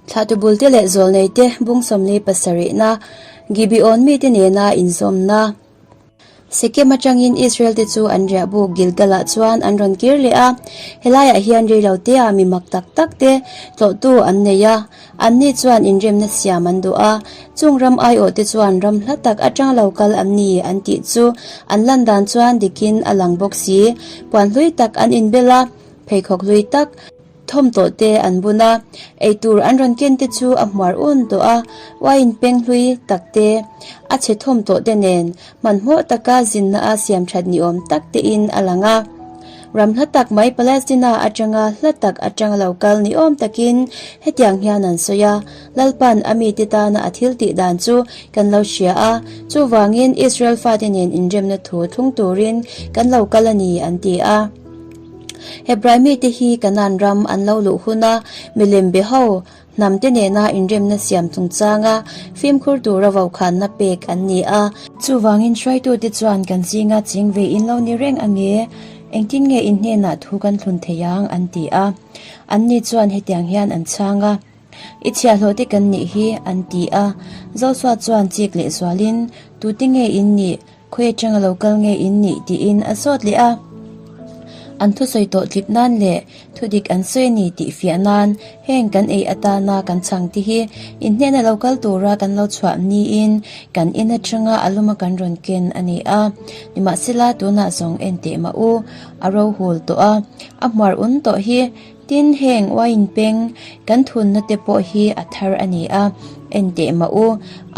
Thlahtu bulte leh zawlneite bung 47na Gibeon mite nena inzawmna. Sekem atangin Israel-te chu an riah buk Gilgal-ah chuan an rawn kir leh a. Helaiah hian reilotea mi mak tak tak te tlawhtu an nei a, anni chuan inremna siam an duh a. Chung ram aiawhte chuan ram hla tak atanga lo kal an ni an tih chu an lan dan chuan dikin a lang bawk si. Puan hlui tak an inbel a, pheikhawk hlui tak. Thawm tawh te an bun a, eitur an rawn ken te chu a hmuar un tawh a, uaiin peng hlui tak te, a chhe thawm tawh te nen hmanhmawh taka zinna a siam that ni awm tak te in a lang a. Ram hla tak mai Palestina atanga hla tak atanga lo kal ni awm takin hetiang hian an sawi a, Lalpan a mite tana a thil tih dan chu kan lo hria a, chuvangin Israel fate nen inremna thu thlung turin kan lo kal a ni an ti a. Hebrai mite hi Kanaan ram an lo luh huna milem be ho hnamte nena inremna siam chungchanga fimkhur tura vokhanna pek an ni a. Chuvangin hruaitute chuan kan zinga ching ve in lo ni reng ange, engtin nge in hnenah thu kan thlun thei ang an ti a. Anni chuan hetiang hian an chhang a, I chhiahhlawh te kan nih hi an ti a. Joshua chuan chik leh zualin, Tute nge in nih? Khawi atanga lo kal nge in nih tiin a zawt leh a. An thusawi tawh tlip nan leh thudik an sawi a ni tih fiah nan heng kan ei atana kan chhang te hi in hnena lo kal tura kan lo chhuah niin kan in atanga a luma kan rawn ken a ni a. Nimahsela tunah zawng en teh mah u, a ro hul tawh a, a hmuar un tawh hi. Tin, heng uaiin peng kan thunna te pawh hi a thar a ni a, en teh mah u,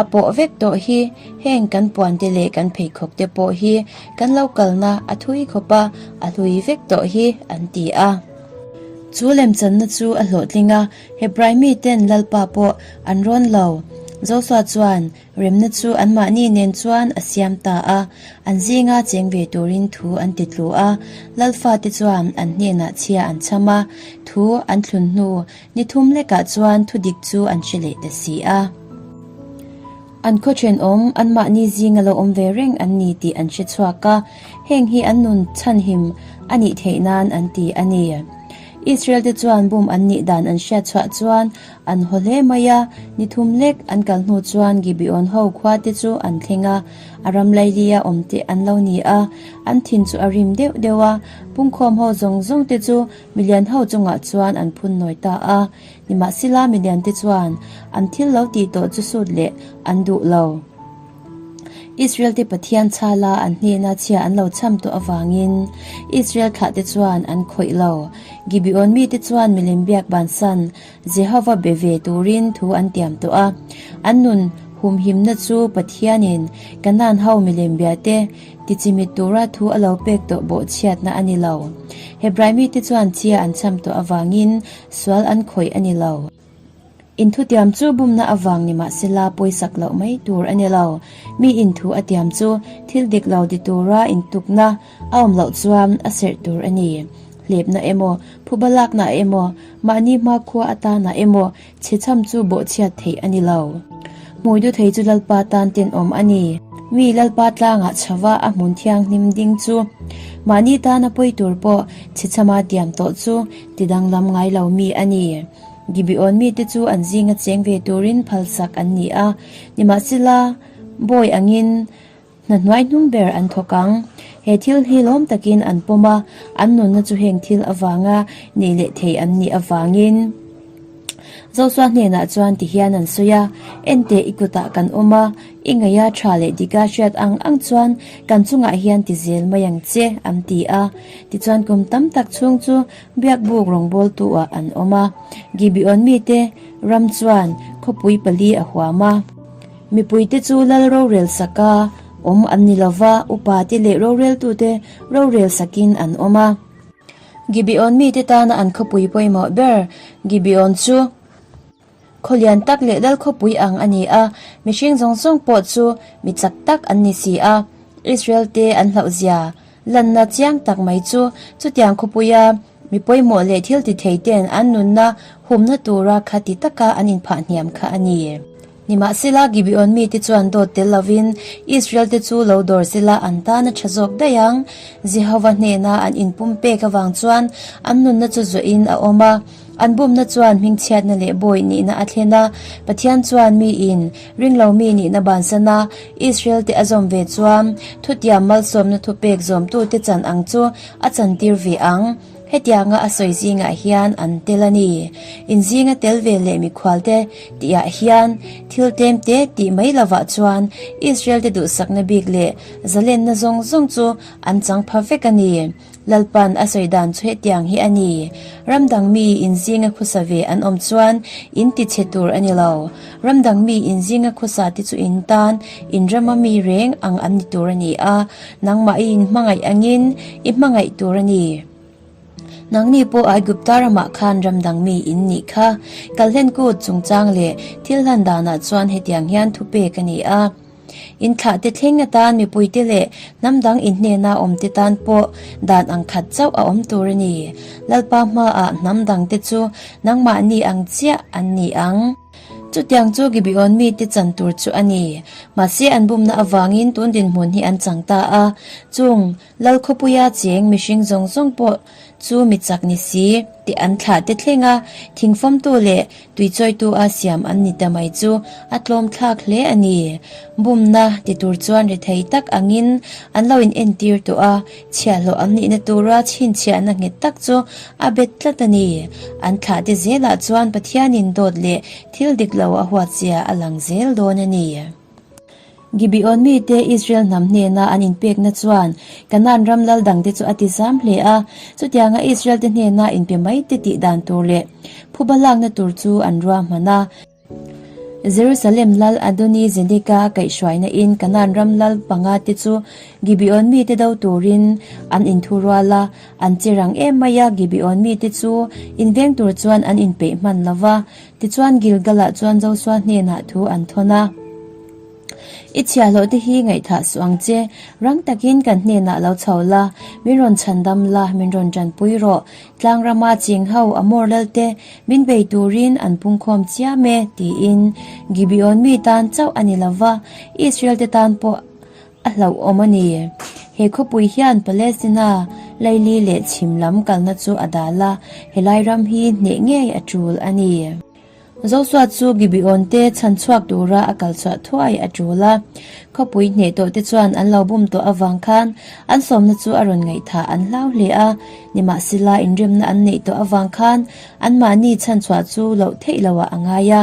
a pawh vek tawh hi, heng kan puan te leh kan pheikhawk te pawh hi kan lo kalna a thui khawp a, a hlui vek tawh hi, an ti a. Chu lemchanna chu a hlawhtling a, Hebrai miten Lalpa pawh an rawn lo. Joshua chuan Remna chu anmahni nen chuan a siam ta a, an zinga cheng ve turin thu an ti tlu a. Lalfate chuan an hnenah chhia an chham a, thu an thlun hnu ni thum lekah chuan thu dik chu an hre leh ta si a. An khaw thenawm anmahni zinga lo awm ve reng an ni tih an hre chhuak a, heng hi an nun chhanhim a nih theih nan an ti a ni. Israel-te chuan bum an nih dan an hriat chhuah chuan An haw hle mai a, ni thum lek an kal hnu chuan Gibeon ho khua te chu an thleng a, a ram lailia awm te an lo ni a, an thin chu a rim deuh deuh a, pungkhawm ho zawng zawng te chu milian ho chungah chuan an phun nawi ta a, nimahsela milian te chuan an thil lo tih tawh chu sut leh an duh lo. Israel te Pathian chhala an hnena chhia an lo cham tawh avangin Israel thlah te chuan an khawih lo. Gibeon mite chuan milem biak bansan Jehova be ve turin thu an tiam tawh a. An nun humhimna chu Pathianin Kanaan ho milem bia te tichimit tura thu a lo pek tawh bawhchhiatna a ni lo. Hebrai mite chuan chhia an cham tawh avangin sual an khawih a ni lo. Inthutiam chu bumna avang ni mahsela pawisak loh mai tur a ni lo. Mi inthu a tiam chu thil dik lo ti tura intukna a awm loh chuan a serh tur a ni. Hlepna emaw, phuba lakna emaw, mahni hmakhua atana emaw chhechham chu bawhchhiat theih a ni lo. Hmui du thei chu Lalpa tan tenawm a ni. Mi Lalpa tlangah chhova a hmun thianghlim ding chu mahni tana pawi tur pawh chhechhama tiam tawh chu tidanglam ngai lo mi a ni. Gibeon mite chu an zinga cheng ve turin phalsak an ni a, nimahsela bawi angin hna hnuai hnung ber an thawk ang. He thil hi lawm takin an pawm a, an nunna chu heng thil avanga nei leh thei an nih avangin Joshua hnenah chuan tihian an sawi a, Enteh i kutah kan awm a, i ngaia tha leh dika hriat ang ang chuan kan chungah hian ti zel mai ang che, an ti a. Tichuan kum tam tak chhung chu Biakbuk rawngbawltu ah an awm a, Gibeon mite ram chuan khawpui pali a huam a. Mipuite chu lal rorel saka awm an ni lova, upate leh roreltute rorel sakin an awm a. Gibeon mite tana an khawpui pawimawh ber Gibeon chu Khaw lian tak leh lal khawpui ang a ni a, mihring zawng zawng pawh chu mi chak tak an ni si a. Israel te an hlauh zia lanna chiang tak mai chu chutiang khawpuia mi pawimawh leh thil ti thei ten an nunna humna tura khati taka an inphah hniam kha a ni. Nimahsela Gibeon mite chuan dawt tel lovin Israel te chu lo dawr sela an tan a tha zawk daih ang. Jehova hnena an inpumpek avang chuan an nunna chu zawhin a awm a. An bumna chuan hmingchhiatna leh bawi nihna a thlen a. Pathian chuan miin ringlo mi nihna bansan a, Israel te a zawm ve chuan thutiam malsawmna thupek zawmtute chan ang chu a chantir ve ang. Hetianga a sawi zingah hian an tel a ni. Inzinga tel ve leh mikhualte tihah hian thil tlem te tih mai lovah chuan Israel te duhsakna bik leh zalenna zawng zawng chu an chang pha vek a ni. Lalpan a sawi dan chu hetiang hi a ni, Ram dang mi inzinga khusa ve an awm chuan in ti chhe tur a ni lo. Ram dang mi inzinga khusa te chu in tan in rama mi reng ang an ni tur a ni a, Nangmah i inhmangaih angin i hmangaih tur a ni. Nangni pawh Aigupta ramah khan ram dang mi in nih kha. Kalhlen kut chungchang leh thil hlan danah chuan hetiang hian thu pek a ni a. In thlahte thleng atan mipuite leh hnam dang in hnena awmte tan pawh dan ang khat chauh a awm tur a ni. Lalpa hmaah hnam dangte chu nangmahni ang chiah an ni ang. Chutiang chu Gibeon mite chan tur chu a ni. Mahse an bumna avangin tun dinhmun hi an chang ta a. Chung Lal khawpuia cheng mihring zawng zawng pawh chu mi chak ni si tih an thlah te thleng a, thingfawmtu leh tuichawitu a siam an ni ta mai chu a tlawm thlak hle a ni. Bumna ti tur chuan rethei tak angin an lo in entir tawh a, Chhiahhlawh an nihna tura chhinchhiahna nghet tak chu a bet tlat a ni. An thlahte zelah chuan Pathianin dawt leh thil dik lo a huatzia a lang zel dawn a ni. Gibeon mite Israel hnam hnena an inpekna chuan Kanaan ram lal dangte chu a tizam hle a. Chutianga Israel-te hnena inpe maite tih dan tur leh phuba lakna tur chu an ruahman a. Jerusalem lal Adoni-Zedeka kaihhruaina in Kanaan ram lal panga te chu Gibeon mite do turin an inthurual a, an che rang em mai a, Gibeon mite chu inveng tur chuan an inpeih hman lo va. Tichuan Gilgal-ah chuan Josua hnenah thu an thawn a. I chhiahhlawh te hi ngaihthah suh ang che, rang takin kan hnenah lo chho la, min rawn chhandam la, min rawn tanpui rawh, tlang rama ching ho Amor lalte min bei turin an pungkhawm chiam e, tiin Gibeon mi tan chauh a ni lo va, Israel te tan pawh a hlauhawm a ni. He khawpui hian Palestina laili leh chhim lam kalna chu a dal a, helai ram hi hneh ngei a tul a ni. Josua chu Gibeon te chhan chhuak tura a kal chhuah thuai a tul a. Khawpui hneh tawh te chuan an lo bum tawh avang khan an sawmna chu a rawn ngaihthah an hlau hle a. Nimahsela inremna an neih tawh avang khan anmahni chhan chhuah chu loh theih loah a ngai a.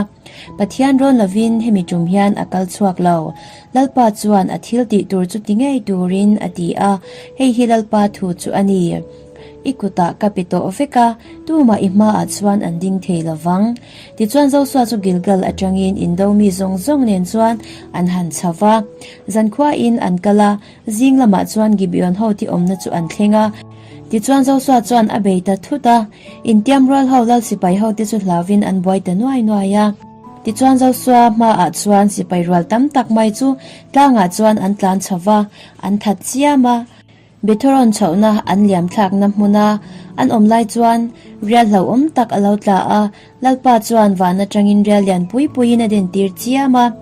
Pathian rawn lovin hemi tum hian a kal chhuak lo. Lalpa chuan a thil tih tur chu ti ngei turin a ti a, hei hi Lalpa thu chu a ni. I kutah ka pe tawh vek a, tumah i hmaah chuan an ding thei lo vang. Tichuan Josua chu Gilgal atangin indo mi zawng zawng nen chuan an han chho va. Zankhuain an kal a, zing lamah chuan Gibeon ho ti awmna chu an thleng a. Tichuan Josua chuan a bei ta thut a, intiam rual ho lal sipai hote chu hlauvin an buai ta nuai nuai a. Tichuan Josua hmaah chuan sipai rual tam tak mai chu tlangah chuan an tlan chho va, an that chiam a. Bethoron chhohna an liam thlakna hmuna an awm lai chuan rial hlauhawm tak a lo tla a, Lalpa chuan van atangin rial lian pui puiin a dentir chiam a.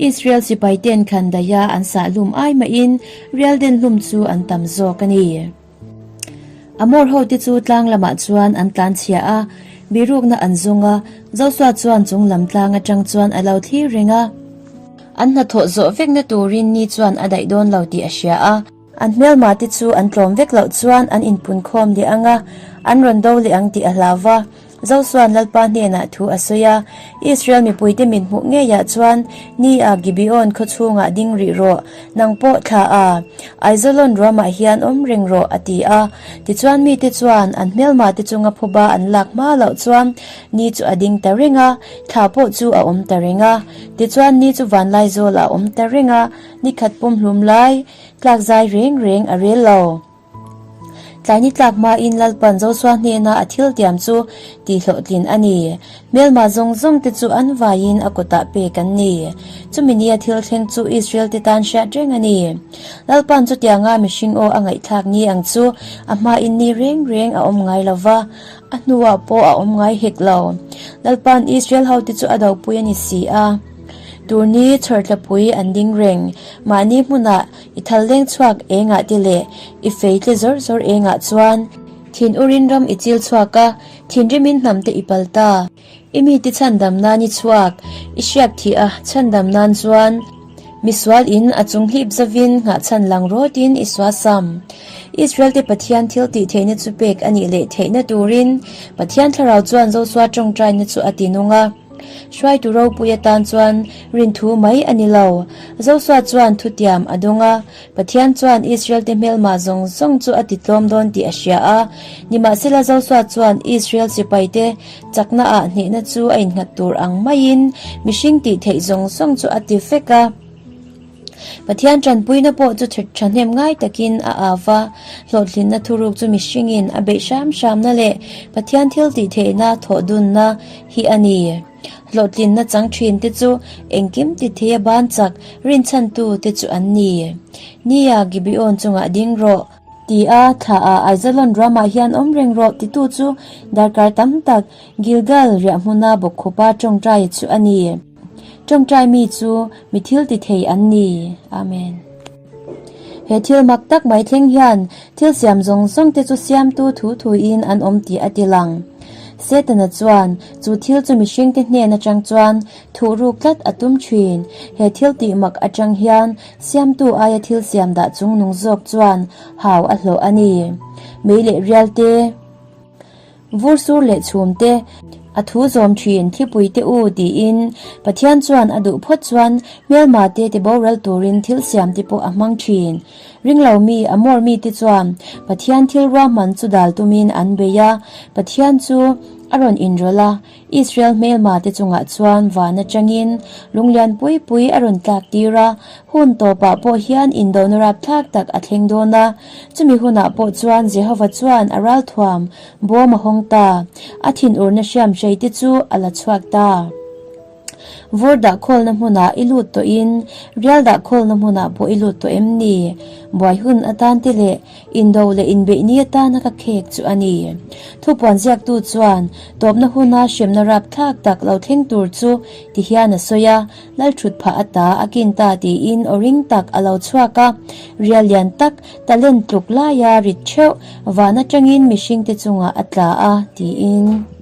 Israel sipai ten khan daia an sah hlum ai mahin rial den hlum chu an tam zawk a ni. Amor hote chu tlang lamah chuan an tlan chhia a, birukna an zawng a, Josua chuan chung lam tlang atang chuan a lo thlir reng a. An hnathawh zawh vekna turin ni chuan a daih dawn lo tih a hria a. An hmelma te chu an tlawm vek loh chuan an inpunkhawm leh ang a, an rawn do leh ang tih a hlau va. Josua'n Lalpa hnenah thu a sawi a, Israel mipuite min hmuh ngeiah chuan ni a Gibeon khaw chhungah ding rih rawh, nang pawh thla a, Aizalon ruamah hian awm reng rawh, a ti a. Tichuan mite chuan an hmelma te chunga phuba an lak hma loh chuan ni chu a ding ta reng a, thla pawh chu a awm ta reng a. Tichuan ni chu vanlai zawlah a awm ta reng a, ni khat pumhlum lai tlak zai reng reng a rel lo. Tlai ni tlak hmain Lalpan Josua hnena a thil tiam chu tihhlawhtlin a ni. Hmelma zawng zawng te chu an vaiin a kutah pek an ni. Chumi nia thil thleng chu Israel te tan hriat reng a ni. Lalpan chutianga mihring aw a ngaihthlak ni ang chu a hmain ni reng reng a awm ngai lo va, a hnuah pawh a awm ngai hek lo. Lalpan Israel hote chu a dopui a ni si a. Turni chhawrtlapui an ding reng. Mahni hmunah i thal leng chhuak engah te leh i fei tle zawr zawr engah chuan thin urin ram i chil chhuak a. Thinrimin hnamte i pal ta. I mite chhandam nan i chhuak, i hriak thih a chhandam nan chuan misual in a chung hlip zavin nghahchhan lang rawtin i suasam. Israel te Pathian thil tih theihna chu pek a nih leh theihna turin Pathian thlarau chuan Josua tawngtaina chu a ti nung a. Hruaitu ropui atan chuan rinthu mai a ni lo. Josua chuan thutiam a dawng a, Pathian chuan Israel-te hmelma zawng zawng chu a titlawm dawn tih a hria a. Nimahsela Josua chuan Israel sipaite chaknaah hnehna chu a innghat tur ang maiin mihring tih theih zawng zawng chu a ti vek a. Pathian tanpuina pawh chu thahnem ngai takin a au va, hlawhtlinna thuruk chu mihringin a beih hram hramna leh Pathian thil tih theihna thawh dunna hi a ni. Hlawhtlinna chang thin te chu engkim ti thei a ban chak rinchhantu te chu an ni. Nia, Gibeon chungah ding rawh, ti a thla ah Aijalon ramah hian awm reng rawh titu chu darkar tam tak Gilgal riah hmuna bawkkhupa tawngtai chu a ni. Tawngtai mi chu mi thil ti thei an ni. Amen. He thil mak tak mai thleng hian thil siam zawng zawng te chu siamtu thu thuin an awm tih a ti lang. Setana chuan chu thil chu mihring te hnen atang chuan thuh ruk tlat a tum thin. He thil tih mak atang hian siamtu aia thil siam dah chung nung zawk chuan hau a hlawh a ni. Mei leh rial te. Vur sur leh chhum te, a thu zawm thin thlipui te u tiin Pathian chuan a duh phawt chuan hmelma te ti boral turin thil siam te pawh a hmang thin. Ringlo mi, a mawr mi te chuan Pathian thil ruahman chu dal tumin an bei a, Pathian chu a rawn inrawlh a, Israel hmelma te chungah chuan van atangin lunglian pui pui a rawn tlak tir a, hun tawpah pawh hian indona rapthlak tak a thleng dawn a. Chumi hunah pawh chuan Jehova chuan a ralthuam bawm a hawng ta, a thinurna hriamhrei te chu a la chhuak ta. Vur dah khawlna hmunah i lut tawhin rial dah khawlna hmunah pawh i lut tawh em ni? Buai hun atan te leh Indo leh inbeihni atana ka khek chu a ni. Thupuan ziaktu chuan tawpna huna hremna rapthlak tak lo thleng tur chu ti hian a sawi a, Lalthut phah ata a kin ta tiin aw ring tak a lo chhuak a, rial lian tak talent tluk laia rit theuh van atangin mihringte chungah a tla a tiin.